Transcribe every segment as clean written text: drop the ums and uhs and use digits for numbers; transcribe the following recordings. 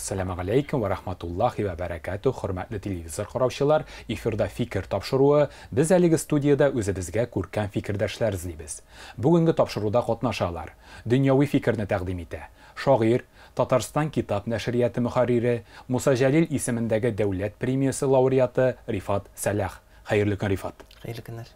Әссәламү галәйкүм вә рахматуллахи вә бәрәкәтүһ, хөрмәтле телевизор караучылар, эфирда Фикер тапшыруы. Без әлеге студиядә үзебезгә күркәм фикердәшләр эзлибез. Бүгенге тапшыруда катнашалар. Дөньяви фикерне тәкъдим итә. Шагыйрь, Татарстан китап нәшрияты мөхәррире, Муса Җәлил исемендәге дәүләт премиясе лауреаты Рифат Сәлах. Хәерле көн, Рифат. Хәерле көннәр.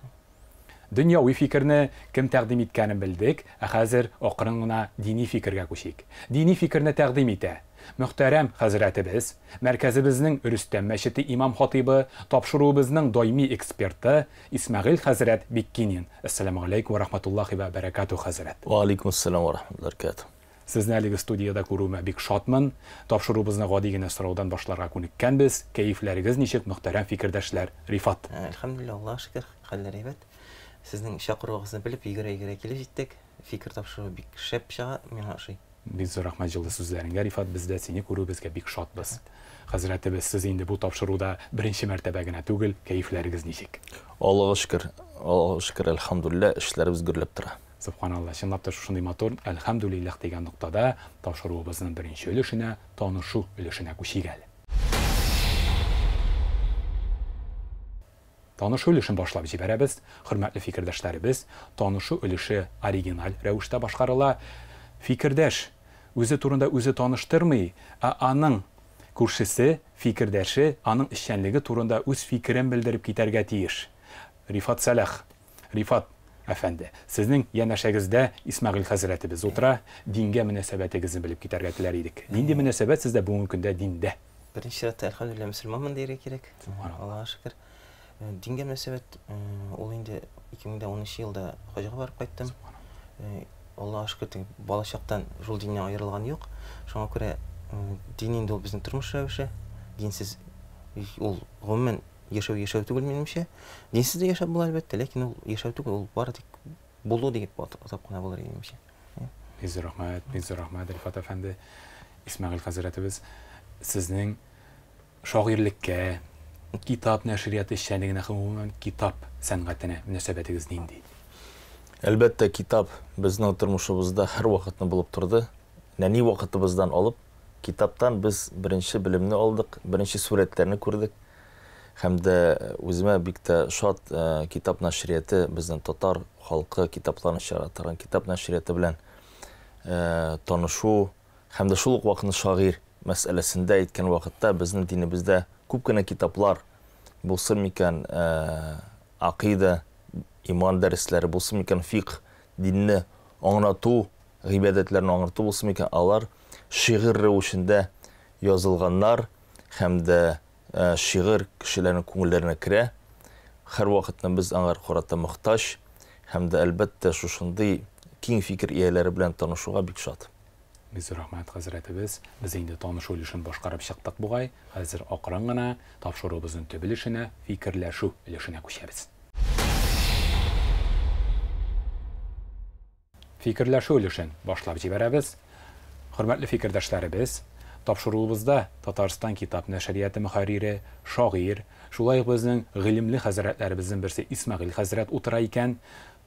Дөньяви фикерне кем тәкъдим иткәнен белдек, ә хәзер акрын гына дини фикергә күчик. Дини фикерне тәкъдим итә. Мөхтәрәм хәзрәтебез, мәркәзебезнең Рөстәм мәчете имам-хатыйбы, тапшыруыбызның даими эксперты Исмәгыйль хәзрәт Биккинин. Әссәламү галәйкүм вә рахматуллахи вә бәрәкәтүһ, хәзрәт. Вә алейкүм әссәлам вә рахматуллахи вә бәрәкәтүһ. Сезне әлеге студиядә күрүемә бик шатмын. Тапшыруыбызны гади генә сораудан башларга күнеккәнбез. Кәефләрегез ничек, мөхтәрәм фикердәшләр? Рифат. Әлхәмдүлилләһ, Аллага шөкер, хәлләр әйбәт. Сезнең чакыруыгызны белеп, йөгерә-йөгерә килеп җиттек. Фикер тапшыруы бик шәп чыга, миңа ошый. Бик зур рәхмәт җылы сүзләреңә, Рифат. Без дә сине күрүебезгә бик шатбыз. Хәзрәтебез, сез инде бу тапшыруда беренче мәртәбә генә түгел, кәефләрегез ничек? Аллага шөкер, Аллага шөкер, әлхәмдүлилләһ, эшләребез гөрләп тора. Сөбханалла, чынлап та шушындый матур Әлхәмдүлилләһ дигән ноктада тапшыруыбызның беренче өлешенә, танышу өлешенә күчик әле. Танышу өлешен башлап җибәрәбез. Хөрмәтле фикердәшләребез, танышу өлеше оригиналь рәвештә башкарыла. Фикердәш үзе турында үзе таныштырмый, ә аның күршесе, фикердәше аның эшчәнлеге турында үз фикерен белдереп китәргә тиеш. Рифат Сәлах. Рифат әфәнде, сезнең янәшәгездә Исмәгыйль хәзрәтебез утыра, дингә мөнәсәбәтегезне белеп китәргә теләр идек. Нинди мөнәсәбәт сездә бүгенге көндә диндә? Беренче чиратта, әлхәмдүлилләһ, мөселманмын дияргә кирәк. Аллага шөкер. Дингә мөнәсәбәт, ул инде 2010 елда хаҗга барып кайттым. Аллага шөкер, теге балачактан шул диннән аерылган юк. Шуңа күрә дин инде ул безнең тормыш рәвеше. Динсез ул гомумән Яшәү яшәү түгел, минемчә. Динсез дә яшәп була, әлбәттә, ләкин ул яшәү түгел, ул бары тик булу дип атап кына булыр, минемчә. Бик зур рәхмәт, бик зур рәхмәт, Рифат әфәнде. Исмәгыйль хәзрәтебез, сезнең шагыйрьлеккә, китап нәшрияты эшчәнлегенә һәм гомумән китап сәнгатенә мөнәсәбәтегез нинди? Әлбәттә, китап безнең тормышыбызда һәрвакытны булып торды. Нәни вакытыбыздан алып, китаптан без беренче белемне алдык, беренче сурәтләрне күрдек. Һәм дә үземә бик тә шат китап нәшрияты, безнең татар халкы китапларын чыгара торган китап нәшрияты белән танышу һәм дә шул ук вакытны шагыйрь мәсьәләсендә әйткән вакытта безнең динебездә күп кенә китаплар булсын микән, акыйда, иман дәресләре булсын микән, фикх, динне аңлату, гыйбадәтләрне аңлату булсын микән, алар шигырь рәвешендә язылганнар һәм дә Шигырь кешеләрнең күңелләренә керә. Һәрвакытны без аңар карата мохтаҗ һәм дә, әлбәттә, шушындый киң фикер ияләре белән танышуга бик шат. Бик зур рәхмәт, хәзрәтебез. Без инде танышу өлешен башкарып чыктык бугай. Хәзер акрын гына тапшыруыбызның төп өлешенә, фикерләшү өлешенә күчәбез. Фикерләшү өлешен башлап җибәрәбез. Хөрмәтле фикердәшләребез, тапшыруыбызда Татарстан китап нәшрияты мөхәррире, шагыйрь, шулай ук безнең гыйлемле хәзрәтләребезнең берсе Исмәгыйль хәзрәт утыра икән.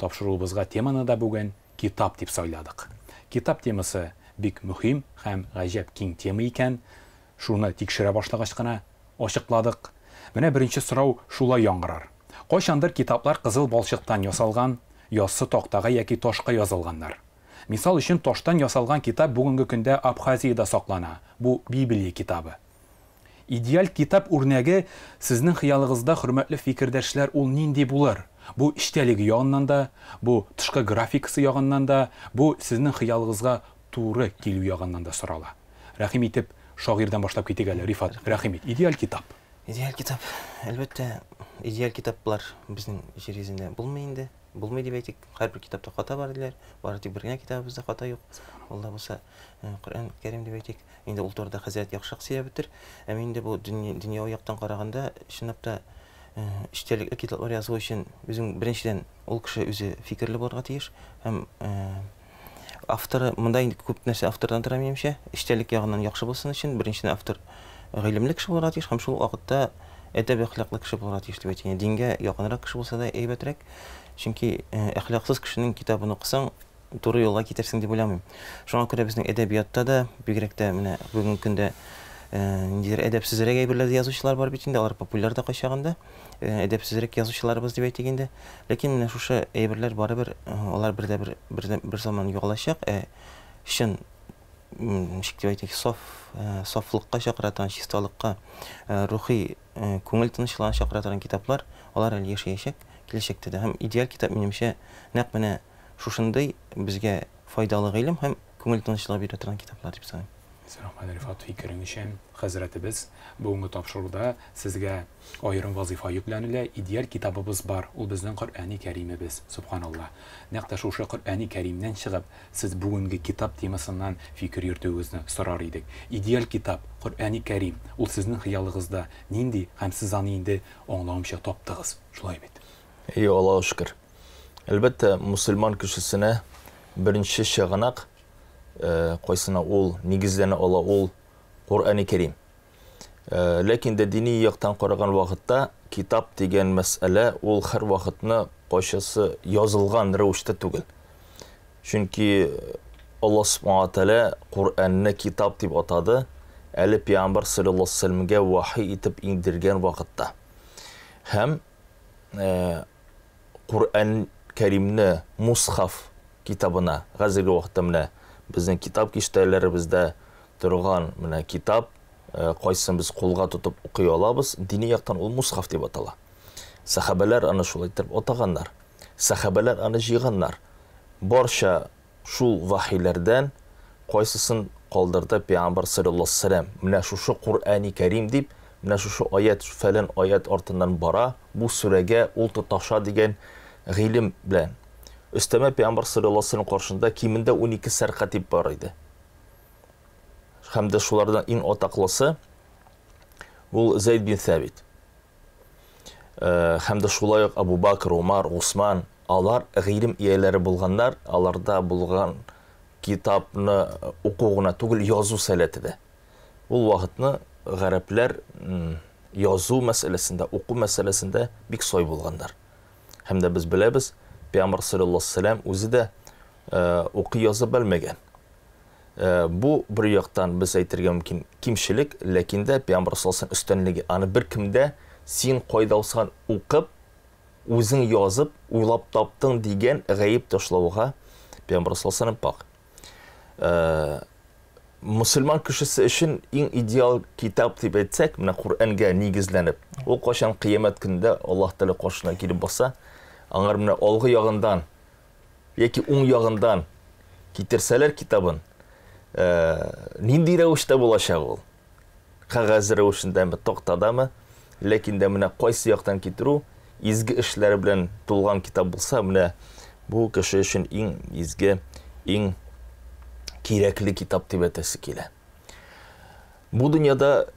Тапшыруыбызга теманы да бүген Китап дип сайладык. Китап темасы бик мөһим һәм гаҗәп киң тема икән. Шуны тикшерә башлагач кына ачыкладык. Менә беренче сорау шулай яңгырар. Кайчандыр китаплар кызыл балчыктан ясалган, яссы тактага яки ташка язылганнар. Мисал өчен, таштан ясалган китап бүгенге көндә Абхазиядә саклана, бу Библия китабы. Идеаль китап үрнәге сезнең хыялыгызда, хөрмәтле фикердәшләр, ул нинди булыр? Бу эчтәлеге ягыннан да, бу тышкы графикасы ягыннан да, бу сезнең хыялыгызга туры килү ягыннан да сорала. Рәхим итеп, шагыйрьдән башлап китик әле, Рифат, рәхим ит. Идеаль китап. Идеаль китап. Әлбәттә, идеаль китаплар безнең җир йөзендә булмый инде. Булмый дип әйтик. Һәрбер китапта хата бар диләр. Бары тик бер генә китабыбызда хата юк. Ул да булса Коръән Кәрим дип әйтик. Инде ул турыда хәзрәт яхшырак сөйләп үтер. Ә мин инде бу дөньяви яктан караганда, чынлап та эчтәлекле китаплар язу өчен үзең беренчедән ул кеше үзе фикерле булырга тиеш һәм Авторы, монда инде күп нәрсә автордан тора, минемчә. Эчтәлек ягыннан яхшы булсын өчен, беренчедән, автор гыйлемле кеше булырга тиеш һәм шул ук вакытта әдәп-әхлаклы кеше булырга тиеш дип әйтик. Дингә якынрак кеше булса да әйбәтрәк. Чөнки әхлаксыз кешенең китабын укысаң, туры юлга китерсең дип уйламыйм. Шуңа күрә безнең әдәбиятта да, бигрәк тә менә бүгенге көндә Ниндидер әдәпсезрәк әйберләр дә язучылар бар бит инде, алар популяр да кайчагында. Әдәпсезрәк язучыларыбыз дип әйтик инде. Ләкин менә шушы әйберләр барыбер алар бер дә бер бер заман югалачак. Ә чын ничек дип әйтик, саф сафлыкка чакыра торган, чисталыкка, рухи күңел тынычлыгына чакыра торган китаплар, алар әле яшәячәк киләчәктә дә. Һәм идеаль китап, минемчә, нәкъ менә шушындый безгә файдалы гыйлем һәм күңел тынычлыгы бирә торган китаплар дип саныйм. Рәхмәт, Рифат, фикерең өчен. Хәзрәтебез, бүгенге тапшыруда сезгә аерым вазыйфа йөкләнелә. Идеаль китабыбыз бар, ул безнең Коръәни Кәримебез, сөбханалла. Нәкъ тә шушы Коръәни Кәримнән чыгып, сез бүгенге китап темасыннан фикер йөртүегезне сорар идек. Идеаль китап, Коръәни Кәрим, ул сезнең хыялыгызда нинди һәм сез аны инде аңлавымча таптыгыз, шулай бит? Әйе, Аллага шөкер. Әлбәттә, мөселман кешесенә беренче чыганак, кайсына ул нигезләнә ала, ул Коръәни Кәрим. Ләкин дә дини яктан караган вакытта китап дигән мәсьәлә ул һәр вакытны кайчысы язылган рәвештә түгел. Чөнки Аллаһ Субхану ва Тәгалә Коръәнне китап дип атады, әле Пәйгамбәр саллаллаһу алейһи ва сәлләмгә вахи итеп иңдергән вакытта. Һәм Коръән Кәримне Мусхаф китабына, хәзерге вакытта менә безнең китап киштәләребездә торган менә китап, кайсын без кулга тотып укый алабыз, дини яктан ул Мусхаф дип атала. Сәхабәләр аны шулай итеп атаганнар. Сәхабәләр аны җыйганнар. Барча шул вахиләрдән кайсысын калдырды Пәйгамбәр саллаллаһу алейһи ва сәлләм? Менә шушы Коръәни Кәрим дип, менә шушы аят, фәлән аят артыннан бара, бу сүрәгә ул тоташа дигән гыйлем белән. Өстәмә Пәйгамбәр саллаллаһу алейһи ва сәлләм каршында кимендә 12 сәркатип бар иде. Һәм дә шулардан иң атаклысы ул Зәйд бин Сәбит. Һәм дә шулай ук Абу Бакр, Умар, Усман, алар гыйлем ияләре булганнар, аларда булган китапны уку гына түгел, язу сәләте дә. Ул вакытны гарәпләр язу мәсьәләсендә, уку мәсьәләсендә бик сай булганнар. Һәм дә без беләбез, Пәйгамбәр саллаллаһу алейһи ва сәлләм үзе дә укый яза белмәгән. Бу бер яктан без әйтергә мөмкин кимчелек, ләкин дә Пәйгамбәр саллаллаһу алейһи ва сәлләм өстенлеге. Аны беркем дә син кайда булсаң укып, үзең язып, уйлап таптың дигән гаеп ташлауга Пәйгамбәр саллаллаһу алейһи ва сәлләм пак. Мөселман кешесе өчен иң идеал китап дип әйтсәк, менә Коръәнгә нигезләнеп, ул кайчан кыямәт көнендә Аллаһ Тәгалә каршына килеп баса, аңар менә алгы ягындан яки уң ягындан китерсәләр китабын, нинди рәвештә булачак ул? Кәгазь рәвешендәме, тактадамы? Ләкин дә менә кайсы яктан китерү, изге эшләре белән тулган китап булса, менә бу кеше өчен иң изге, иң кирәкле китап дип әйтәсе килә. Бу дөньяда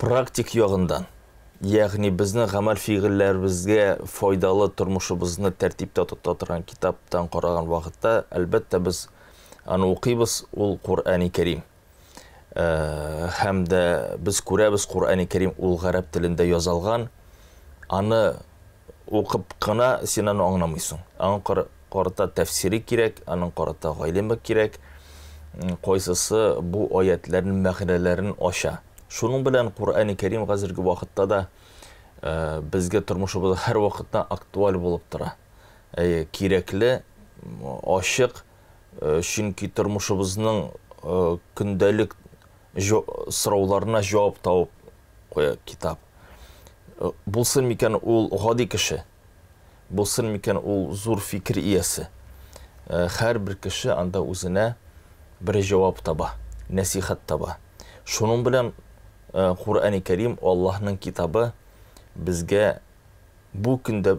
практик ягындан, ягъни безнең гамәл фигыльләребезгә файдалы тормышыбызны тәртиптә тота торган китаптан караган вакытта, әлбәттә, без аны укыйбыз, ул Коръәни Кәрим. Һәм дә без күрәбез, Коръәни Кәрим ул гарәп телендә язылган. Аны укып кына син аны аңламыйсың. Аңа карата тәфсире кирәк, аның карата гыйлеме кирәк. Кайсысы бу аятләрнең мәгънәләрен ача. Шуның белән Коръәни Кәрим хәзерге вакытта да безгә тормышыбызда һәр вакытта актуаль булып тора. Әйе, кирәкле, ачык, чөнки тормышыбызның көндәлек сорауларына җавап табып куя китап. Булсын микән ул гади кеше, булсын микән ул зур фикер иясе. Һәрбер кеше анда үзенә бер җавап таба, нәсихәт таба. Шуның белән Коръәни Кәрим, Аллаһның китабы безгә бу көндә,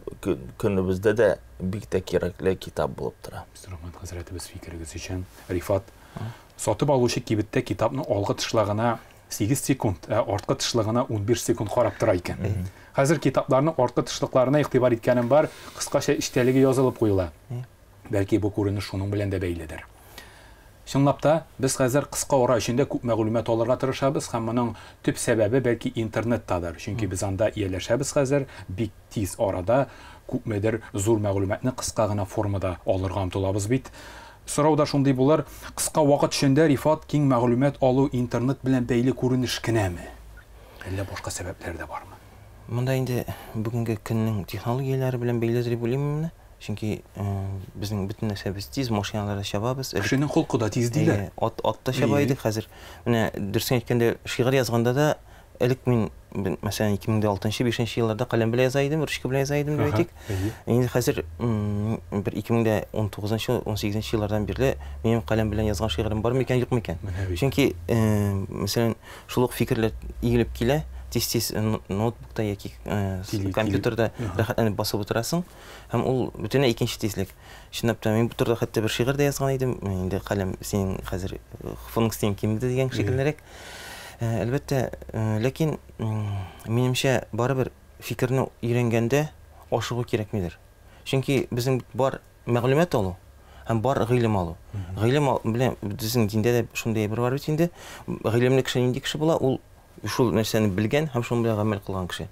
көнебездә дә бик тә кирәкле китап булып тора. Рәхмәт, хәзрәтебез, фикерегез өчен. Рифат, сатып алучы кибеттә китапны алгы тышлагына 8 секунд, ә арткы тышлыгына 15 секунд карап тора икән. Хәзер китапларның арткы тышлыкларына игътибар иткәнем бар, кыскача эчтәлеге язылып куела. Бәлки бу күренеш шуның белән дә бәйледер. Чынлап та, без хәзер кыска ара эчендә күп мәгълүмат алырга тырышабыз һәм моның төп сәбәбе бәлки интернеттадыр. Чөнки без анда ияләшәбез хәзер, бик тиз арада күпмедер зур мәгълүматны кыска гына формада алырга омтылабыз бит. Сорау да шундый булыр, кыска вакыт эчендә, Рифат, киң мәгълүмат алу интернет белән бәйле күренеш кенәме? Әллә башка сәбәпләр дә бармы? Монда инде бүгенге көннең технологияләре белән бәйледер дип уйлыйм мин. Чөнки безнең бөтен нәрсәбез тиз, машиналарда чабабыз. Кешенең холкы да тиз диләр. Ат атта чаба идек хәзер. Менә дөресен әйткәндә, шигырь язганда да элек мин, мәсәлән, 2006-5 елларда каләм белән яза идем, ручка белән яза идем дип әйтик. Инде хәзер бер 2019-18 еллардан бирле минем каләм белән язган шигырем бар микән, юк микән? Чөнки, мәсәлән, шул ук фикерләр иелеп килә, тиз-тиз ноутбукта яки компьютерда рәхәтләнеп басып утырасың. Һәм ул бөтенләй икенче тизлек. Чынлап та, мин бу турыда хәтта бер шигырь дә язган идем. Инде каләм синең хәзер функцияң кимеде дигән шикеллерәк. Әлбәттә, ләкин минемчә барыбер фикерне өйрәнгәндә ашыгу кирәкмидер. Чөнки безнең бар мәгълүмат алу һәм бар гыйлем алу. Гыйлем белән безнең диндә дә шундый әйбер бар бит инде. Гыйлемле кеше нинди кеше була? Ул шул нәрсәне белгән һәм шуның белән гамәл кылган кеше.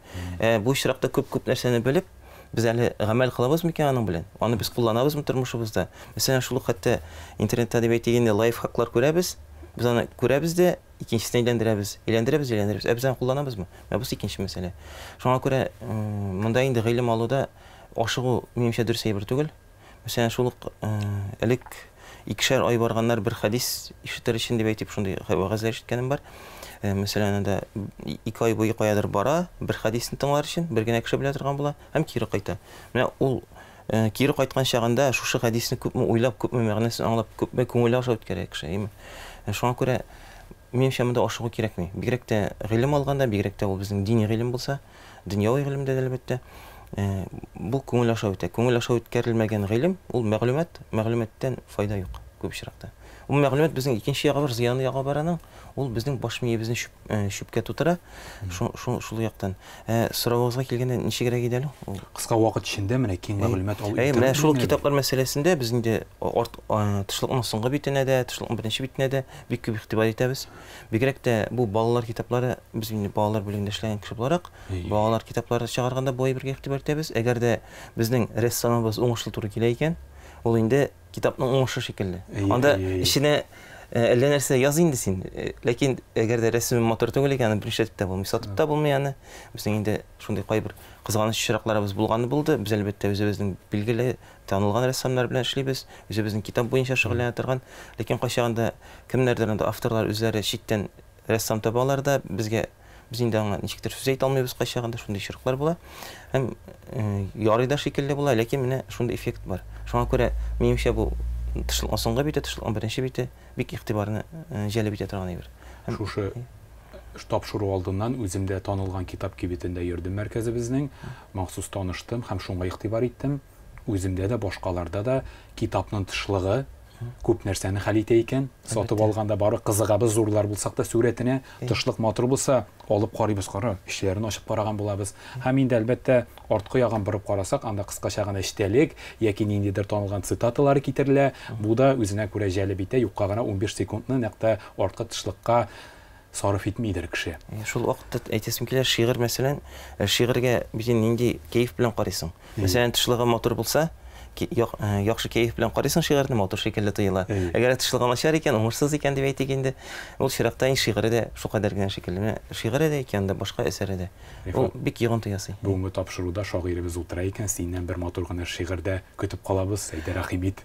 Бу очракта күп-күп нәрсәне белеп, без әле гамәл кылабыз микән аның белән? Аны без кулланабызмы тормышыбызда? Мәсәлән, шул ук хәтта интернетта дип әйтик инде, лайфхаклар күрәбез. Без аны күрәбез дә, икенчесенә әйләндерәбез. Әйләндерәбез, әйләндерәбез. Ә без аны кулланабызмы? Менә бусы икенче мәсьәлә. Шуңа күрә монда инде гыйлем алуда ашыгу, минемчә, дөрес әйбер түгел. Мәсәлән, шул ук элек икешәр ай барганнар бер хәдис ишетер өчен дип әйтеп, шундый вәгазьләр ишеткәнем бар. Мәсәлән, анда 2 ай буе каядыр бара, бер хәдисне тыңлар өчен, бер генә кеше белә торган була һәм кире кайта. Менә ул кире кайткан чагында шушы хәдисне күпме уйлап, күпме мәгънәсен аңлап, күпме күңеле аша үткәрә кеше, әйеме? Шуңа күрә минемчә монда ашыгу кирәкми. Бигрәк тә гыйлем алганда, бигрәк тә ул безнең дини гыйлем булса, дөньяви гыйлемдә дә әлбәттә, бу күңел аша үтә. Күңел аша үткәрелмәгән гыйлем, ул мәгълүмат, мәгълүматтан файда юк күп очракта. Ул мәгълүмат безнең икенче ягы бар, зыянлы ягы бар аның. Ул безнең баш миебезне чүпкә тутыра. Шул яктан. Соравыгызга килгәндә ничегрәк иде әле ул? Кыска вакыт эчендә менә киң мәгълүмат алу. Әйе, менә шул китаплар мәсьәләсендә без инде тышлыкның соңгы битенә дә, тышлыкның беренче битенә дә бик күп игътибар итәбез. Бигрәк тә бу балалар китаплары, без инде балалар бүлегендә эшләгән кеше буларак, балалар китаплары чыгарганда бу әйбергә игътибар итәбез. Әгәр дә безнең рәссамыбыз уңышлы туры килә икән, ул инде китапның уңышы шикелле. Анда эченә әллә нәрсә яз инде син. Ләкин әгәр дә рәсеме матур түгел икән, аны берничә итеп тә булмый, сатып та булмый аны. Безнең инде шундый кайбер кызганыч очракларыбыз булганы булды. Без әлбәттә үзебезнең билгеле, танылган рәссамнар белән эшлибез, үзебезнең китап буенча шөгыльләнә торган. Ләкин кайчагында кемнәрдер анда авторлар үзләре читтән рәссам табалар да, безгә без инде аңа ничектер сүз әйтә алмыйбыз кайчагында, шундый очраклар була. Һәм ярый да шикелле була, ләкин менә шундый эффект бар. Шуңа күрә минемчә бу тышлыкның соңгы бите, тышлыкның беренче бите бик игътибарны җәлеп итә торган әйбер. Шушы тапшыру алдыннан үзем дә танылган китап кибетендә йөрдем мәркәзебезнең, махсус таныштым һәм шуңа игътибар иттем. Үземдә дә, башкаларда да китапның тышлыгы күп нәрсәне хәл итә икән. Сатып алганда бары кызыгабыз, зурлар булсак та сурәтенә, тышлык матур булса, алып карыйбыз, кара, эчләрен ачып караган булабыз. Һәм инде әлбәттә арткы ягын борып карасак, анда кыскача гына эчтәлек яки ниндидер танылган цитаталар китерелә. Бу да үзенә күрә җәлеп итә, юкка гына 15 секундны нәкъ тә арткы тышлыкка сарыф итмидер кеше. Шул вакытта әйтәсем килә, шигырь мәсәлән, шигырьгә бит инде нинди кәеф белән карыйсың. Мәсәлән, тышлыгы матур булса, яхшы кәеф белән карыйсың шигырьне, матур шикелле тоела. Әгәр тышлыгы начар икән, уңышсыз икән дип әйтик инде, ул чиракта инде шигыре дә шулкадәр генә шикелле. Менә шигыре дә икән, анда башка әсәре дә. Ул бик йогынты ясый. Бүгенге тапшыруда шагыйребез утыра икән, синнән бер матур гына шигырь дә көтеп калабыз. Әйдә, рәхим ит.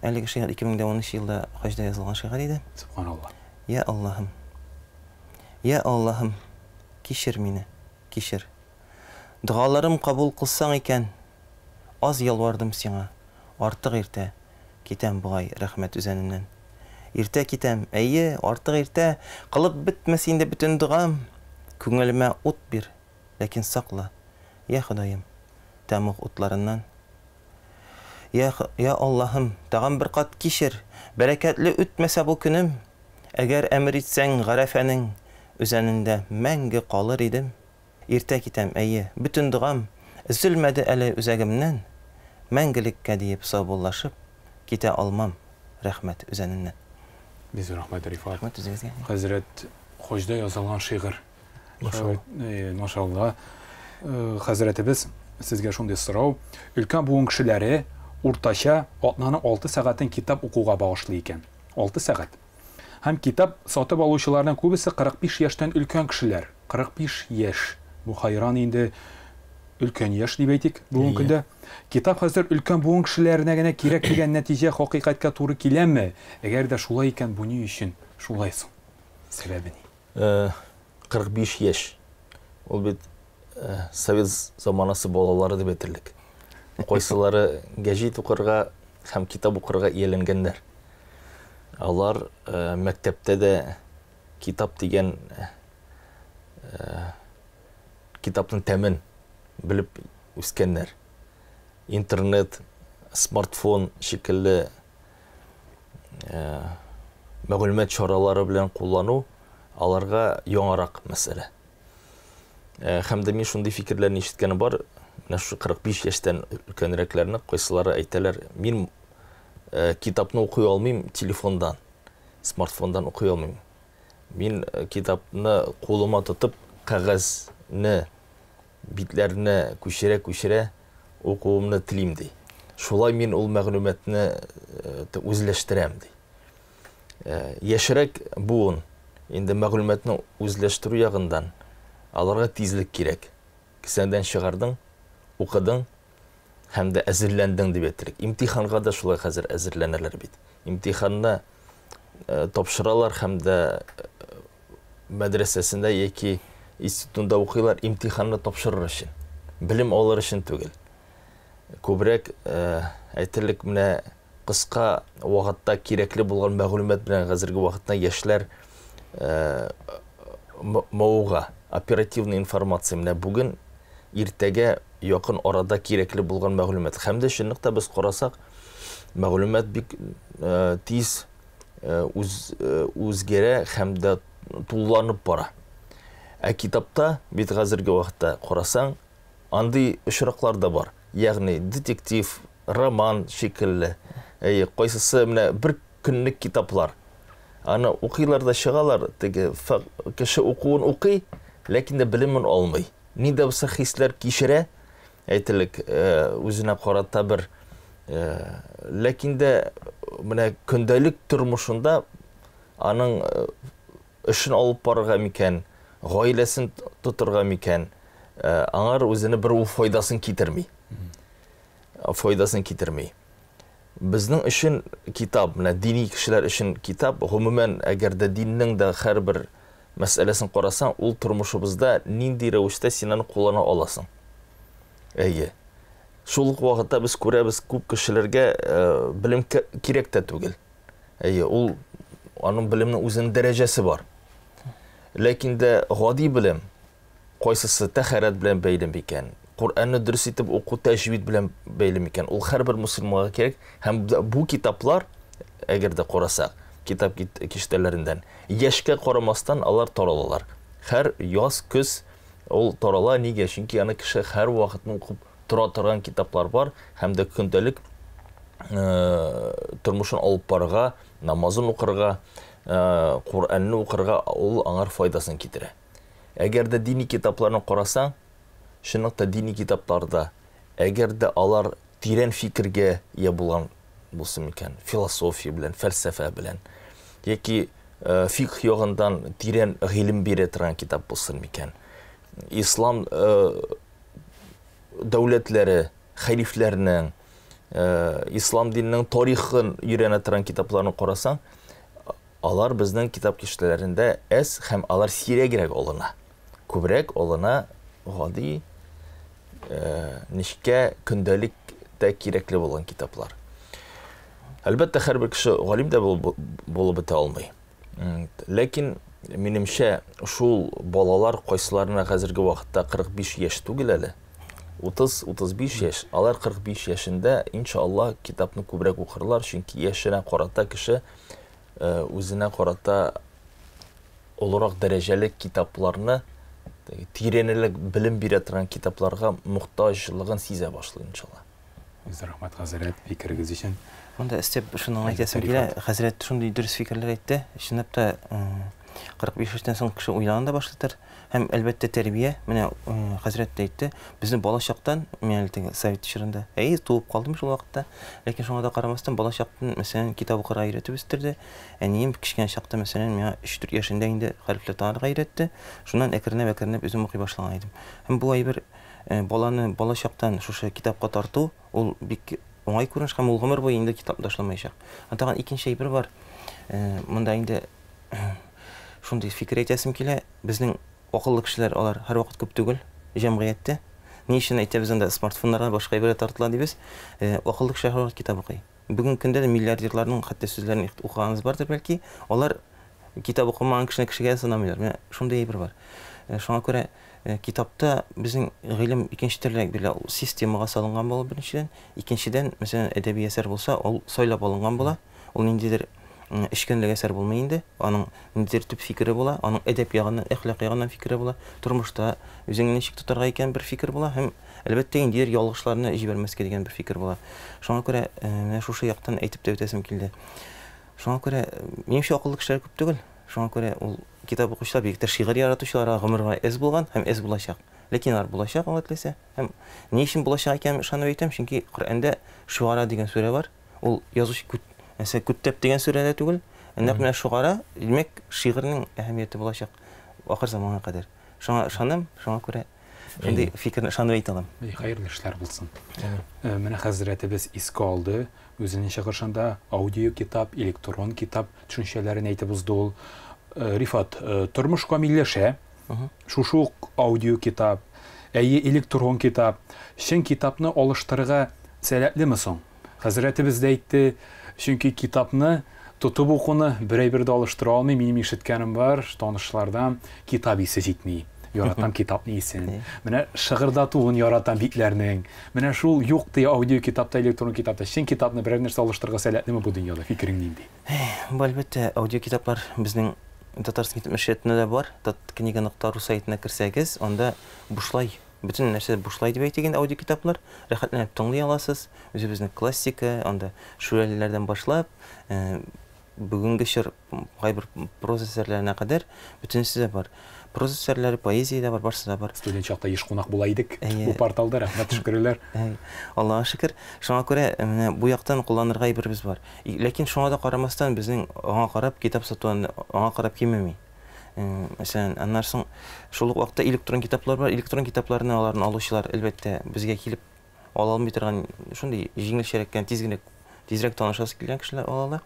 Әлеге шигырь 2013 елда хаҗда язылган шигырь иде. Субханалла. Я Аллаһым. Я Аллаһым, кичер мине, кичер. Догаларым кабул кылсаң икән, аз ялвардым сиңа, артык иртә китәм бугай рәхмәт үзәненнән. Иртә китәм, әйе, артык иртә, кылып бетмәс инде бөтен догам. Күңелемә ут бир, ләкин сакла, я Ходаем, тәмуг утларыннан. Я, я Аллаһым, тагын бер кат кичер, бәрәкәтле үтмәсә бу көнем. Әгәр әмер итсәң, Гарәфәнең үзәнендә мәңге калыр идем. Иртә китәм, әйе, бөтен догам өзелмәде әле үзәгемнән. Мәңгелеккә диеп саубуллашып китә алмам рәхмәт үзәненнән. Бик рәхмәт, Рифат. Рәхмәт үзегезгә. Хәзрәт, хаҗда язылган шигырь. Машалла. Хәзрәтебез, сезгә шундый сорау. Өлкән буын кешеләре уртача атнаның 6 сәгатен китап укуга багышлый икән. 6 сәгать. Һәм китап сатып алучыларның күбесе 45 яшьтән өлкән кешеләр. 45 яшь. Бу хайран инде өлкән яшь дип әйтик бүгенге көндә. Китап хәзер өлкән буын кешеләренә генә кирәк дигән нәтиҗә хакыйкатькә туры киләме? Әгәр дә шулай икән, бу ни өчен шулай соң? Сәбәбе ни? 45 яшь. Ул бит совет заманасы балалары дип әйтерлек. Кайсылары гәҗит укырга һәм китап укырга ияләнгәннәр. Алар мәктәптә дә китап дигән китапның тәмен белеп үскәннәр. Интернет, смартфон шикелле мәгълүмат чаралары белән куллану аларга яңарак мәсьәлә. Һәм дә мин шундый фикерләрне ишеткәнем бар, менә шушы 45 яшьтән өлкәнрәкләрне кайсылары әйтәләр, мин китапны укый алмыйм телефондан, смартфондан укый алмыйм. Мин китапны кулыма тотып, кәгазьне, битләрне күчерә-күчерә укуымны телим, ди. Шулай мин ул мәгълүматны үзләштерәм, ди. Яшьрәк буын инде мәгълүматны үзләштерү ягыннан аларга тизлек кирәк. Кесәңдән чыгардың, укыдың һәм дә әзерләндең дип әйтерлек. Имтиханга да шулай хәзер әзерләнәләр бит. Имтиханны тапшыралар һәм дә мәдрәсәсендә яки институтында укыйлар имтиханны тапшырыр өчен. Белем алыр өчен түгел. Күбрәк әйтерлек менә кыска вакытта кирәкле булган мәгълүмат белән хәзерге вакытта яшьләр мавыга, оперативный информация менә бүген иртәгә якын арада кирәкле булган мәгълүмат. Һәм дә чынлыкта без карасак, мәгълүмат бик тиз үзгәрә һәм дә тулыланып бара. Ә китапта бит хәзерге вакытта карасаң, андый очраклар да бар. Ягъни детектив, роман шикелле. Әйе, кайсысы менә бер көнлек китаплар. Аны укыйлар да чыгалар, теге кеше укуын укый, ләкин дә белемен алмый. Ни дә булса хисләр кичерә, әйтелек, үзенә карата бер, ләкин дә менә көндәлек тормышында аның эшен алып барырга микән, гаиләсен тотырга микән, аңар үзенә бер ул файдасын китерми. Файдасын китерми. Безнең өчен китап, менә дини кешеләр өчен китап, гомумән, әгәр дә диннең дә һәрбер мәсьәләсен карасаң, ул тормышыбызда нинди рәвештә син аны куллана аласың. Әйе. Шул ук вакытта без күрәбез, күп кешеләргә белем кирәк тә түгел. Әйе, ул аның белемнең үзенең дәрәҗәсе бар. Ләкин дә гади белем, кайсысы тәһарәт белән бәйле микән, Коръәнне дөрес итеп уку тәҗвид белән бәйле микән, ул һәрбер мусульманга кирәк. Һәм бу китаплар, әгәр дә карасак, китап киштәләреннән, яшькә карамастан алар таралалар. Һәр яз, көз ул тарала. Нигә? Чөнки аны кеше һәр вакытны укып тора торган китаплар бар һәм дә көндәлек тормышын алып барырга, намазын укырга, Коръәнне укырга ул аңар файдасын китерә. Әгәр дә дини китапларны карасаң, чынлыкта дини китапларда, әгәр дә алар тирән фикергә ия булган булсын микән, философия белән, фәлсәфә белән, яки фикх ягыннан тирән гыйлем бирә торган китап булсын микән, ислам дәүләтләре, хәлифләрнең, ислам диненең тарихын өйрәнә торган китапларны карасаң, алар безнең китап киштәләрендә әз һәм алар сирәгрәк алына. Күбрәк алына гади, нечкә көндәлектә кирәкле булган китаплар. Әлбәттә, һәрбер кеше галим дә булып бетә алмый. Ләкин минемчә, шул балалар кайсыларына хәзерге вакытта 45 яшь түгел әле, 30-35 яшь, алар 45 яшендә иншалла китапны күбрәк укырлар, чөнки яшенә карата кеше үзенә карата олырак дәрәҗәле китапларны, тирәнрәк белем бирә торган китапларга мохтаҗлыгын сизә башлый иншалла. Рәхмәт, хәзрәт, фикерегез өчен. Монда өстәп шуны әйтәсем килә, хәзрәт шундый дөрес фикерләр әйтте. Чынлап та, 45 яшьтән соң кеше уйлана да башлыйдыр. Һәм, әлбәттә, тәрбия, менә хәзрәт тә әйтте, безне бала чактан, мин әле теге совет чорында, әйе, туып калдым шул вакытта, ләкин шуңа да карамастан, бала чактан, мәсәлән, китап укырга өйрәтеп үстерде. Әнием кечкенә чакта, мәсәлән, миңа 3-4 яшендә инде хәрефләр танырга өйрәтте. Шуннан әкренләп-әкренләп үзем укый башлаган идем. Һәм бу әйбер баланы бала чактан шушы китапка тарту, ул бик уңай күренеш һәм ул гомер буе инде китап ташламаячак. Һәм тагын икенче әйбер бар. Монда инде шундый фикер әйтәсем килә, безнең акыллы кешеләр алар һәрвакыт күп түгел җәмгыятьтә. Ни өчен әйтәбез анда смартфоннарга башка әйбергә тартыла дибез? Акыллы кешеләр һәрвакыт китап укый. Бүгенге көндә дә миллиардерларның хәтта сүзләрен укыганыгыз бардыр бәлки, алар китап укымаган кешене кешегә санамыйлар. Менә шундый әйбер бар. Шуңа күрә китапта безнең гыйлем икенче төрлерәк бирелә. Ул системага салынган була беренчедән. Икенчедән, мәсәлән, әдәби әсәр булса, ул сайлап алынган була. Ул ниндидер эчкәнлек әсәр булмый инде. Аның ниндидер төп фикере була, аның әдәп ягыннан, әхлак ягыннан фикере була. Тормышта үзеңне ничек тотарга икән бер фикер була һәм, әлбәттә, ниндидер ялгышларны җибәрмәскә дигән бер фикер була. Шуңа күрә менә шушы яктан әйтеп тә үтәсем килде. Шуңа күрә, минемчә, акыллы кешеләр күп түгел. Шуңа күрә ул китап укучылар, бигрәк тә шигырь яратучыларга гомер буе әз булган һәм әз булачак. Ләкин алар булачак, Алла теләсә. Һәм ни өчен булачак икәнен ышанып әйтәм, чөнки Коръәндә Шуара дигән сүрә бар. Ул язучы күт, мәсәлән, Күттәп дигән сүрә дә түгел. Нәкъ менә Шуара, димәк, шигырьнең әһәмияте булачак ахыр заманга кадәр. Шуңа ышанам, шуңа күрә шундый фикерне ышанып әйтә алам. Хәерле эшләр булсын. Менә хәзрәтебез искә алды үзенең чыгышында аудиокитап, электрон китап төшенчәләрен әйтеп узды ул. Рифат, тормыш камилләшә. Шушы ук аудиокитап, әйе, электрон китап, чын китапны алыштырырга сәләтлеме соң? Хәзрәтебез дә әйтте, чөнки китапны тотып укуны бер әйбер дә алыштыра алмый. Минем ишеткәнем бар, танышлардан китап исе җитми. Яратам китапны исен. Менә шыгырдатуын яратам битләрнең. Менә шул юк ди аудиокитапта, электрон китапта. Чын китапны берәр нәрсә алыштырырга сәләтлеме бу дөньяда? Фикерең нинди? Бу, әлбәттә, аудиокитаплар безнең Татарстан китап нәшриятында да бар. Таткнига.ру сайтына керсәгез, анда бушлай, бөтен нәрсә бушлай дип әйтик инде аудиокитаплар. Рәхәтләнеп тыңлый аласыз. Үзебезнең классика, анда шүрәлеләрдән башлап, бүгенге чор кайбер проза әсәрләренә кадәр бөтенесе дә бар. Проза әсәрләре, поэзия дә бар, барысы да бар. Студент чакта еш кунак була идек бу порталда, рәхмәт, шөкерләр. Аллага шөкер. Шуңа күрә менә бу яктан кулланырга әйберебез бар. Ләкин шуңа да карамастан безнең аңа карап китап сату аңа карап кимеми. Мәсәлән, аннан соң шул ук вакытта электрон китаплар бар. Электрон китапларны аларны алучылар, әлбәттә, безгә килеп ала алмый торган шундый җиңелчәрәк кенә, тиз генә тизрәк танышасы килгән кешеләр ала ала.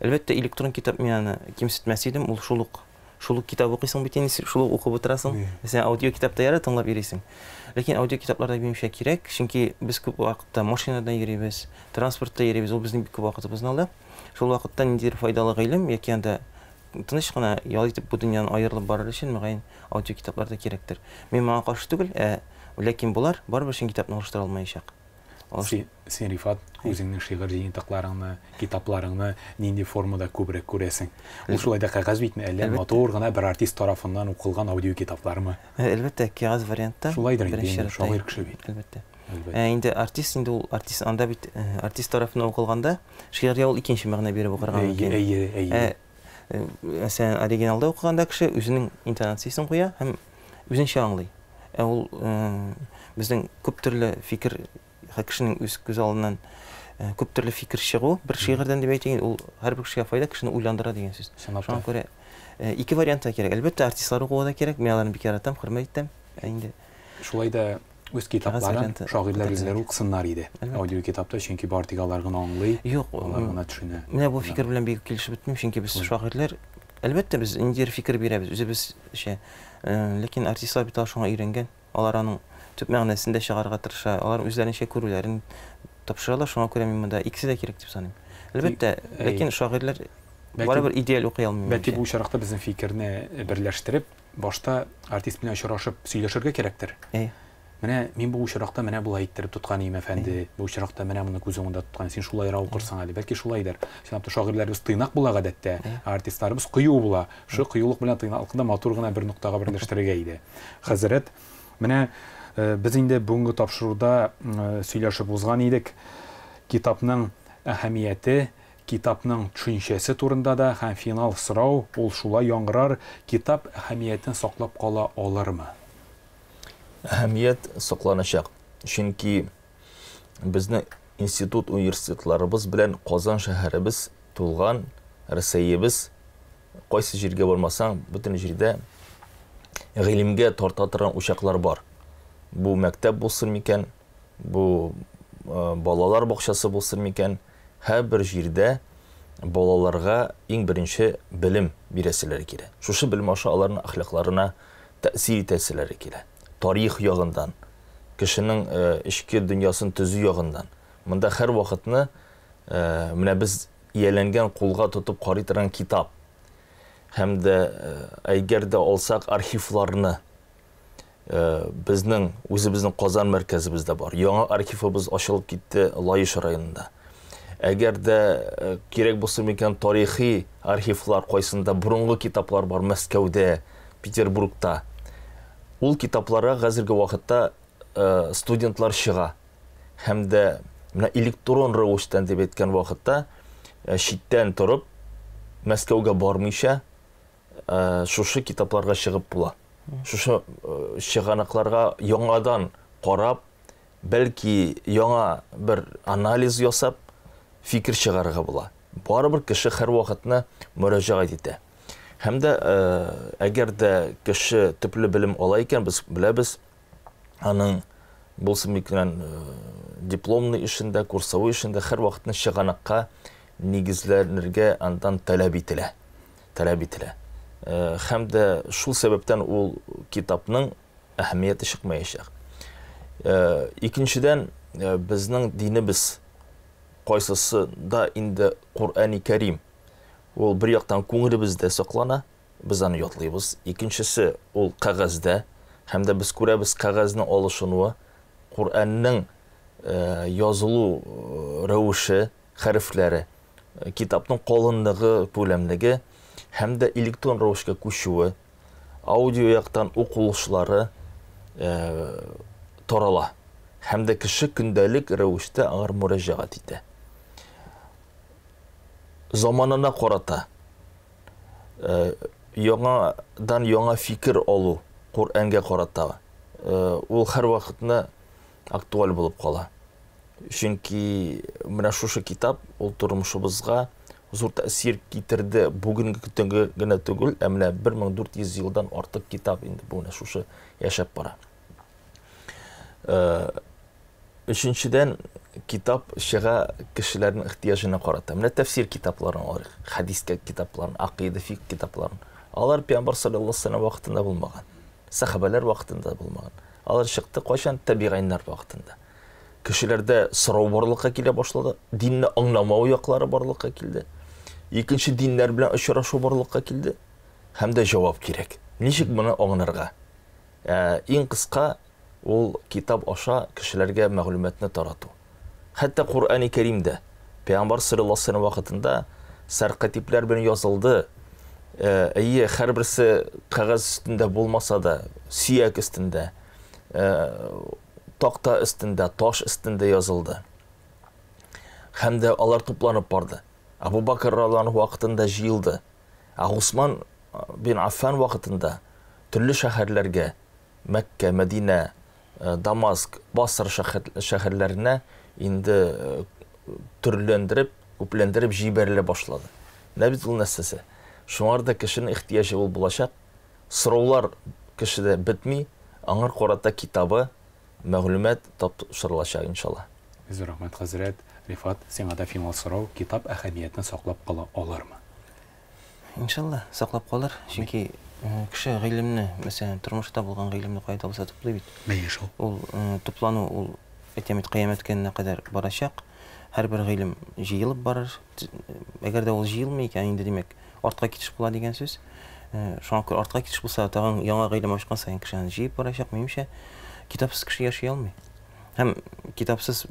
Әлбәттә, электрон китап мин аны кимсетмәс идем, ул шул ук шул ук китап укыйсың бит инде, шул ук укып утырасың. Сен аудио китапта ярый тыңлап йөрисең. Ләкин аудио китаплар да минемчә кирәк, чөнки без күп вакытта машинада йөрибез, транспортта йөрибез, ул безнең бик күп вакытыбызны ала. Шул вакытта ниндидер файдалы гыйлем яки анда тыныч кына ял итеп бу дөньядан аерылып барыр өчен, мөгаен, аудио китаплар да кирәктер. Мин моңа каршы түгел, ә ләкин болар барыбер чын китапны алыштыра алмаячак. Син, Рифат, үзеңнең шигырь җыентыкларыңны, китапларыңны нинди формада күбрәк күрәсең? Ул шулай да кәгазь битме, әллә матур гына бер артист тарафыннан укылган аудиокитаплармы? Әлбәттә, кәгазь вариантта. Шулайдыр инде, шагыйрь кеше бит. Әлбәттә. Инде артист инде ул артист анда бит артист тарафыннан укылганда шигырьгә ул икенче мәгънә биреп укырга мөмкин. Әйе, әйе. Мәсәлән, оригиналда укыганда кеше үзенең интонациясен куя һәм үзенчә аңлый. Ә ул безнең күп төрле фикер, кешенең үз күз алдыннан күп төрле фикер чыгу бер шигырьдән дип әйтик, ул һәрбер кешегә файда, кешене уйландыра дигән сүз. Шуңа күрә ике вариант та кирәк. Әлбәттә, артистлар укуы да кирәк. Мин аларны бик яратам, хөрмәт итәм. Инде шулай да үз китапларын шагыйрьләр үзләре укысыннар иде. Аудиокитапта, чөнки бары тик алар гына аңлый, Юк, алар гына төшенә. Менә бу фикер белән бик килешеп бетмим, чөнки без шагыйрьләр, әлбәттә, без ниндидер фикер бирәбез, үзебезчә. Ләкин артистлар бит алар шуңа өйрәнгән. Алар аның төп мәгънәсен дә чыгарырга тырыша, алар үзләренчә күрүләрен тапшыралар, шуңа күрә мин монда икесе дә кирәк дип саныйм. Әлбәттә, ләкин шагыйрьләр барыбер идеаль укый алмый. Бәлки бу очракта безнең фикерне берләштереп, башта артист белән очрашып сөйләшергә кирәктер. Менә мин бу очракта менә болай иттереп тоткан идем, әфәнде, бу очракта менә моны күз уңында тоткан, син шулайрак укырсың әле, бәлки шулайдыр. Чынлап та шагыйрьләребез тыйнак була гадәттә, ә артистларыбыз кыю була. Шул кыюлык белән тыйнаклыкны да матур гына бер ноктага берләштерергә иде. Хәзрәт, менә без инде бүгенге тапшыруда сөйләшеп узган идек. Китапның әһәмияте, Китапның төшенчәсе турында да һәм финал сорау, ул шулай яңгырар, китап әһәмиятен саклап кала алырмы? Әһәмият сакланачак. Чөнки безнең институт, университетларыбыз белән Казан шәһәребез тулган, Рәсәебез кайсы җиргә бармасаң, бөтен җирдә гыйлемгә тарта торган учаклар бар. Бу мәктәп булсын микән, бу балалар бакчасы булсын микән, һәрбер җирдә балаларга иң беренче белем бирәселәре килә. Шушы белем аша аларның әхлакларына тәэсир итәселәре килә. Тарих ягындан, кешенең эчке дөньясын төзү ягындан. Монда һәр вакытны менә без ияләнгән кулга тотып карый торган китап һәм дә әгәр дә алсак архивларны, безнең үзебезнең Казан мәркәзебездә бар. Яңа архивыбыз ачылып китте Лаеш районында. Әгәр дә кирәк булса микән тарихи архивлар, кайсында борынгы китаплар бар Мәскәүдә, Петербургта. Ул китапларга хәзерге вакытта студентлар чыга. Һәм дә менә электрон рәвештән дип әйткән вакытта читтән торып Мәскәүгә бармыйча шушы китапларга чыгып була. Шушы чыганакларга яңадан карап, бәлки яңа бер анализ ясап, фикер чыгарырга була. Барыбер кеше һәр вакытны мөрәҗәгать итә. Һәм дә әгәр дә кеше төпле белем ала икән, без беләбез, аның булсын микән дипломный эшендә, курсовой эшендә һәр вакытны чыганакка нигезләнергә андан таләп ителә. Таләп ителә. Һәм дә шул сәбәптән ул китапның әһәмияте чыкмаячак. Икенчедән, безнең динебез кайсысы да инде Коръәни Кәрим. Ул бер яктан күңелебездә саклана, без аны ятлыйбыз. Икенчесе ул кәгазьдә, һәм дә без күрәбез кәгазьнең алышынуы, Коръәннең язылу рәвеше, хәрефләре, китапның калынлыгы, күләмлеге һәм дә электрон рәвешкә күчүе, аудио яктан укылышлары тарала. Һәм дә кеше көндәлек рәвештә аңар мөрәҗәгать итә. Заманына карата яңадан яңа фикер алу Коръәнгә карата ул һәр вакытны актуаль булып кала. Чөнки менә шушы китап ул тормышыбызга зур тәэсир китерде. Бүгенге көнгә генә түгел, ә менә 1400 елдан артык китап инде бу менә шушы яшәп бара. Өченчедән, китап чыга кешеләрнең ихтыяҗына карата. Менә тәфсир китапларын алыйк, хәдис китапларын, акыйда, фикх китапларын. Алар Пәйгамбәр саллаллаһу алейһи ва сәлләм вакытында булмаган. Сахабалар вакытында булмаган. Алар чыкты кайчан? Табигыйннар вакытында. Кешеләрдә сорау барлыкка килә башлады, динне аңламау яклары барлыкка килде. Икенче диннәр белән очрашу барлыкка килде. Һәм дә җавап кирәк. Ничек моны аңларга? Иң кыска ул китап аша кешеләргә мәгълүматны тарату. Хәтта Коръәни Кәримдә Пәйгамбәр саллаллаһу алейһи ва сәлләм вакытында сәркатипләр белән язылды. Әйе, һәрберсе кәгазь өстендә булмаса да, сөяк өстендә, такта өстендә, таш өстендә язылды. Һәм дә алар тупланып барды. Абу Бакр радиаллаһу анһу вакытында җыелды. Ә Усман бин Аффан вакытында төрле шәһәрләргә, Мәккә, Мәдинә, Дамаск, Басра шәһәрләренә инде төрләндереп, күпләндереп җибәрелә башлады. Менә бит ул нәрсәсе. Шуңар да кешенең ихтыяҗы ул булачак. Сораулар кешедә бетми, аңар карата китабы, мәгълүмат тапшырылачак иншалла. Зур рәхмәт, хәзрәт. Рифат, сиңа да финал сорау, китап әһәмиятен саклап кала алырмы? Иншалла, саклап калыр. Чөнки кеше гыйлемне, мәсәлән, тормышта булган гыйлемне кайда булса туплый бит. Әйе шул. Ул туплану, ул, әйтәм бит, кыямәт көненә кадәр барачак. Һәрбер гыйлем җыелып барыр. Әгәр дә ул җыелмый икән, инде димәк, артка китеш була дигән сүз. Шуңа күрә артка китеш булса, тагын яңа гыйлем ачкан саен кеше аны җыеп барачак. Минемчә, китапсыз кеше яши алмый. Һәм китапсыз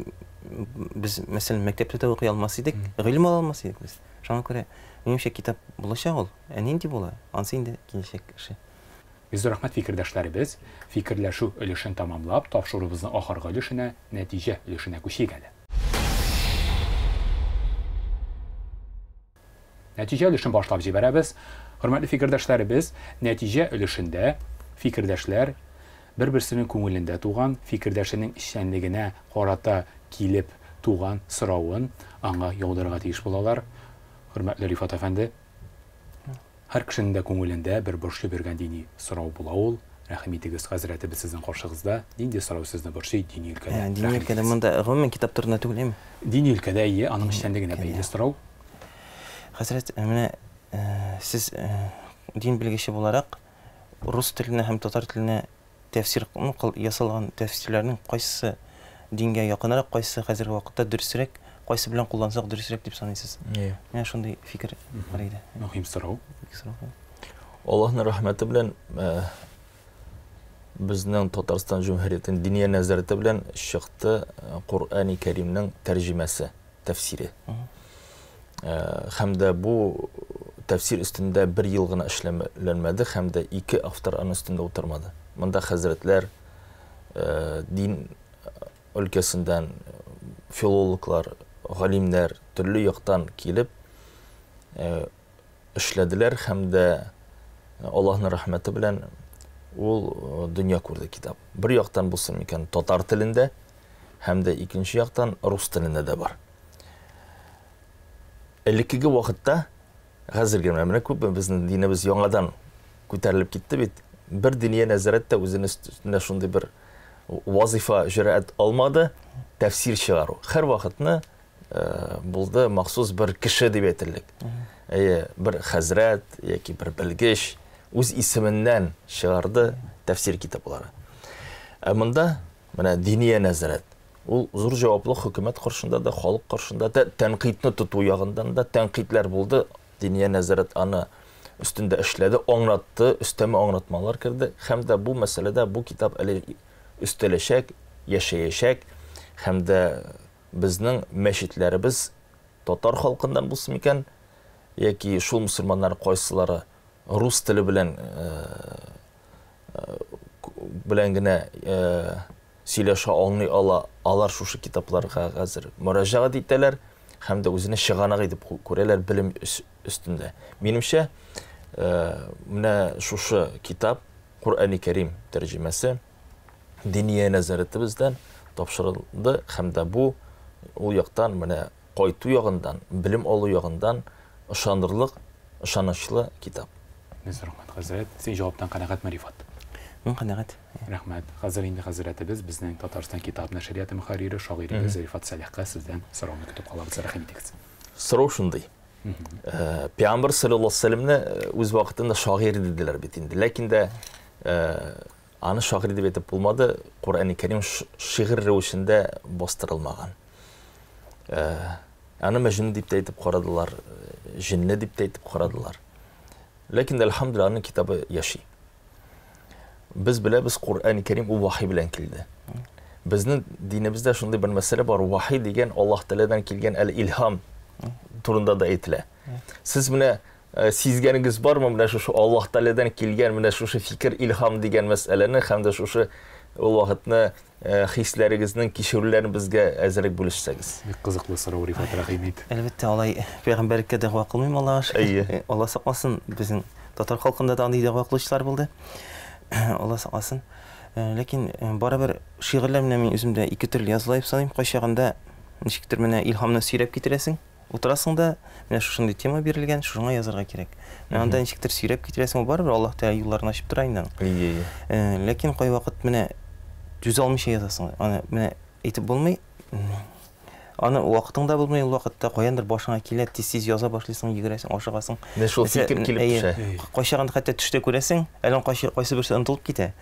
без, мәсәлән, мәктәптә дә укый алмас идек, гыйлем ала алмас идек без. Шуңа күрә, минемчә, китап булачак ул. Ә нинди була? Ансы инде киләчәк эше. Бик зур рәхмәт, фикердәшләребез. Фикерләшү өлешен тәмамлап, тапшыруыбызның ахыргы өлешенә, нәтиҗә өлешенә күчик әле. Нәтиҗә өлешен башлап җибәрәбез. Хөрмәтле фикердәшләребез, нәтиҗә өлешендә фикердәшләр бер-берсенең күңелендә туган, фикердәшенең эшчәнлегенә карата килеп туган соравын аңа яудырырга тиеш булалар. Хөрмәтле Рифат әфәнде, һәр кешенең дә күңелендә бер борчып йөргән дини сорау була ул. Рәхим итегез, хәзрәтебез сезнең каршыгызда. Нинди сорау сезне борчый дини өлкәдә? Дини өлкәдә монда гомумән китап турында түгел, әйме? Дини өлкәдә, әйе, аның эшчәнлегенә бәйле сорау. Хәзрәт, менә сез дин белгече буларак рус теленә һәм татар теленә тәфсир ясалган тәфсирләрнең кайсысы дингә якынрак, кайсысы хәзерге вакытта дөресрәк, кайсы белән куллансак дөресрәк дип саныйсыз? Менә шундый фикер бар иде. Мөһим сорау. Аллаһның рәхмәте белән безнең Татарстан Җөмһүриятенең Диния нәзарәте белән чыкты Коръәни Кәримнең тәрҗемәсе, тәфсире. Һәм дә бу тәфсир өстендә бер ел гына эшләнмәде, һәм дә ике автор аның өстендә утырмады. Монда хәзрәтләр, дин өлкәсеннән филологлар, галимнәр төрле яктан килеп эшләделәр һәм дә Аллаһның рәхмәте белән ул дөнья күрде китап. Бер яктан булсын микән татар телендә, һәм дә икенче яктан рус телендә дә бар. Элеккеге вакытта, хәзерге менә күпме безнең динебез яңадан күтәрелеп китте бит. Бер диния нәзарәт тә үзенең өстенә шундый бер вазифа җөрьәт алмады, тәфсир чыгару. Һәр вакытны булды махсус бер кеше дип әйтерлек. Әйе, бер хәзрәт яки бер белгеч үз исеменнән чыгарды тәфсир китаплары. Ә монда менә диния нәзарәт. Ул зур җаваплы хөкүмәт каршында да, халык каршында да, тәнкыйтьне тоту ягыннан да тәнкыйтьләр булды. Диния нәзарәт аны өстендә эшләде, аңлатты, өстәмә аңлатмалар керде. Һәм дә бу мәсьәләдә бу китап әле өстәләчәк, яшәячәк һәм дә безнең мәчетләребез татар халкыннан булсын микән, яки шул мусульманнар кайсылары рус теле белән генә сөйләшә аңлый ала, алар шушы китапларга хәзер мөрәҗәгать итәләр һәм дә үзенә чыганак итеп күрәләр белем өстендә. Минемчә, менә шушы китап Коръәни Кәрим тәрҗемәсе Диния нәзарәтебездән тапшырылды һәм дә бу ул яктан менә кайту ягындан, белем алу ягындан ышанырлык, ышанычлы китап. Без рәхмәт, хәзрәт. Син җаваптан канәгатьме, Рифат? Мин канәгать. Рәхмәт. Хәзер инде хәзрәтебез безнең Татарстан китап нәшрияты мөхәррире, шагыйребез Рифат Сәлахка сездән сорауны көтеп калабыз. Рәхим итегез. Сорау шундый. Пәйгамбер саллаллаһу алейһи вәсәлләмне үз вакытында шагыйрь диделәр бит инде. Ләкин дә аны шагыйрь дип әйтеп булмады. Коръәни Кәрим шигырь рәвешендә бастырылмаган. Аны мәҗнүн дип тә әйтеп карадылар, җинне дип тә әйтеп карадылар. Ләкин дә әлхәмдүлилләһ аның китабы яши. Без беләбез, Коръәни Кәрим ул вахи белән килде. Безнең динебездә шундый бер мәсьәлә бар, вахи дигән Аллаһ Тәгаләдән килгән әл-илһам турында да әйтелә. Сез менә сизгәнегез бармы менә шушы Аллаһ Тәгаләдән килгән менә шушы фикер илһам дигән мәсьәләне һәм дә шушы ул вакытны хисләрегезнең кичерүләрен безгә әзерәк бүлешсәгез. Бик кызыклы сорау, Рифат, рәхим ит. Әлбәттә, алай пәйгамбәрлеккә дәгъва кылмыйм, Аллага шөкер. Алла сакласын, безнең татар халкында да андый дәгъва кылучылар булды. Алла сакласын. Ләкин барыбер шигырьләр менә мин үзем дә ике төрле языла дип саныйм. Кайчагында ничектер менә илһамны сөйрәп китерәсең. Утырасың да, менә шушындый тема бирелгән, шушыңа язарга кирәк. Менә анда ничектер сөйрәп китерәсең, ул барыбер Аллаһ Тәгалә юлларын ачып тора инде аның. Ие. Ләкин кайвакыт менә түзә алмыйча язасың. Аны менә әйтеп булмый. Аны вакытың да булмый ул вакытта, каяндыр башыңа килә, тиз-тиз яза башлыйсың, йөгерәсең, ашыгасың. Менә шул фикер килеп төшә. Кайчагында хәтта төштә күрәсең, әллә кайсы кайсы берсе онытылып китә.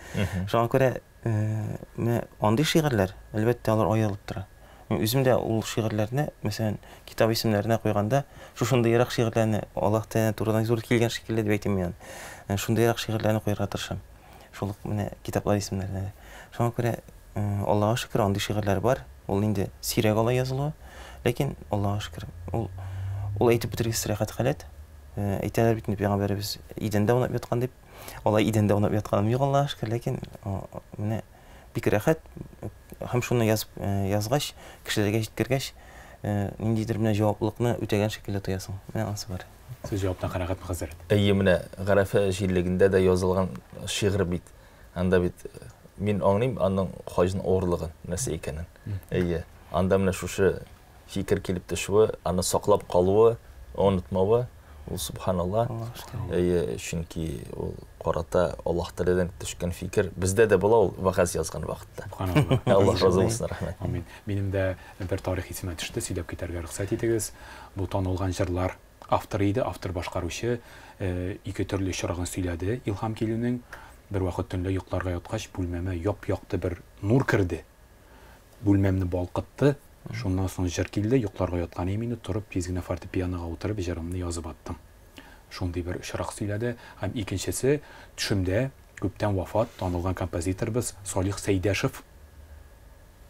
Шуңа күрә менә андый шигырьләр, әлбәттә, алар аерылып тора. Мин үзем дә ул шигырьләрне, мәсәлән, китап исемнәренә куйганда, шушындыйрак шигырьләрне Аллаһ Тәгалә турыдан зур килгән шикелле дип әйтим мин аны. Шундыйрак шигырьләрне куярга тырышам. Шул ук менә китаплар исемнәренә дә. Шуңа күрә Аллаһка шөкер, андый шигырьләр бар. Ул инде сирәк алай язылуы. Ләкин Аллаһка шөкер, ул ул әйтеп бетергесез рәхәт халәт. Әйтәләр бит инде пәйгамбәребез идәндә аунап яткан дип. Алай идәндә аунап ятканым юк, Аллаһка шөкер, ләкин менә бик рәхәт. Һәм шуны язып язгач, кешеләргә җиткергәч, Ниндидер менә җаваплылыкны үтәгән шикелле тоясың. Менә анысы бар. Сез җаваптан канәгатьме, хәзрәт? Әйе, менә Гарәфә җирлегендә дә язылган шигырь бит. Анда бит мин аңлыйм аның хаҗның авырлыгын, нәрсә икәнен. Әйе, анда менә шушы фикер килеп төшүе, аны саклап калуы, онытмавы, ул субханалла. Әйе, чөнки ул карата Аллаһ Тәгаләдән төшкән фикер бездә дә була ул вәгазь язган вакытта. Субханалла. Аллаһ разый булсын, рәхмәт. Амин. Минем дә бер тарих исемә төште, сөйләп китәргә рөхсәт итегез. Бу танылган җырлар авторы иде, автор башкаручы ике төрле очрагын сөйләде илһам килүнең. Бер вакыт төнлә йокларга яткач, бүлмәмә яп-якты бер нур керде. Бүлмәмне балкытты. Шуннан соң җыр килде, йокларга яткан идем инде, торып тиз генә фортепианога утырып җырымны язып аттым. Шундый бер очрак сөйләде. Һәм икенчесе, төшемдә күптән вафат танылган композиторыбыз Салих Сәйдәшев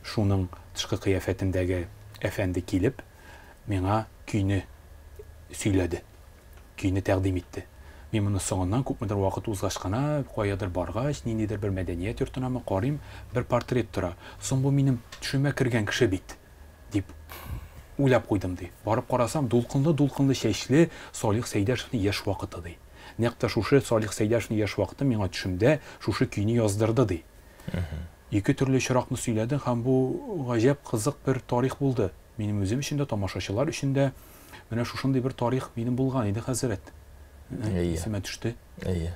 шуның тышкы кыяфәтендәге әфәнде килеп, миңа көйне сөйләде, көйне тәкъдим итте. Мин моны соңыннан күпмедер вакыт узгач кына, каядыр баргач, ниндидер бер мәдәният йортынамы, карыйм, бер портрет тора. Соң бу минем төшемә кергән кеше бит, дип уйлап куйдым, ди. Барып карасам, дулкынлы-дулкынлы чәчле Салих Сәйдәшевнең яшь вакыты, ди. Нәкъ тә шушы Салих Сәйдәшевнең яшь вакыты миңа төшемдә шушы көйне яздырды, ди. Ике төрле очракны сөйләде һәм бу гаҗәп кызык бер тарих булды. Минем үзем өчен дә, тамашачылар өчен дә менә шушындый бер тарих минем булган иде, хәзрәт. Исемә төште. Әйе.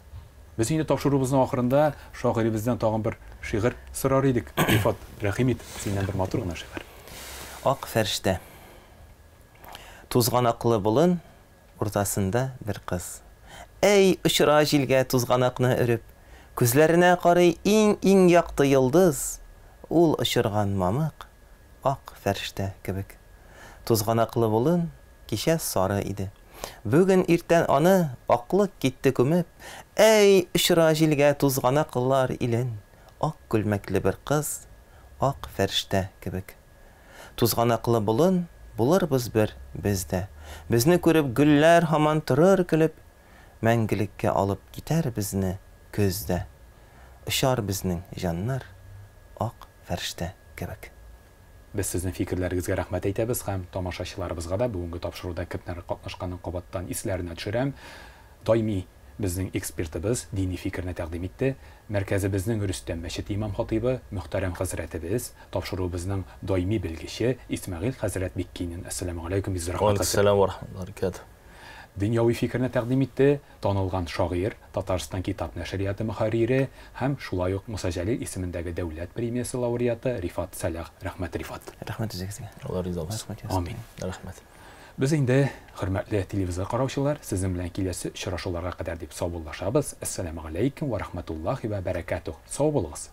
Без инде тапшыруыбызның ахырында шагыйребездән тагын бер шигырь сорар идек. Рифат, рәхим ит, синнән бер матур гына шигырь. Ак фәрештә. Тузганаклы болын уртасында бер кыз. Әй, очыра җилгә тузганакны өреп. Күзләренә карый иң-иң якты йолдыз, Ул очырган мамык, ак фәрештә кебек. Тузганаклы болын кичә сары иде. Бүген иртән аны аклык китте күмеп. Әй, очыра җилгә тузганаклар илен, Ак күлмәкле бер кыз, ак фәрештә кебек. Тузганаклы болын булырбыз бер без дә. Безне күреп гөлләр һаман торыр көлеп, Мәңгелеккә алып китәр безне көз дә. Очар безнең җаннар ак фәрештә кебек. Без сезнең фикерләрегезгә рәхмәт әйтәбез һәм тамашачыларыбызга да бүгенге тапшыруда кемнәр катнашканын кабаттан исләренә төшерәм. Даими безнең экспертыбыз дини фикерне тәкъдим итте. Мәркәзебезнең Рөстәм мәчете имам-хатыйбы, мөхтәрәм хәзрәтебез, тапшыруыбызның даими белгече Исмәгыйль хәзрәт Биккинин. Әссәламү галәйкүм, бик зур рәхмәт, хәзрәт. Вәгаләйкүмәссәлам вә рахмәтуллаһи вә бәрәкәтүһ. Дөньяви фикерне тәкъдим итте танылган шагыйрь, Татарстан китап нәшрияты мөхәррире һәм шулай ук Муса Җәлил исемендәге дәүләт премиясе лауреаты Рифат Сәлах. Рәхмәт, Рифат. Рәхмәт үзегезгә. Алла риза булсын. Амин. Рәхмәт. Без инде, хөрмәтле телевизор караучылар, сезнең белән киләсе очрашуларга кадәр дип саубуллашабыз. Әссәламегаләйкүм вә рахматуллаһи вә бәрәкәтүһ. Сау булыгыз.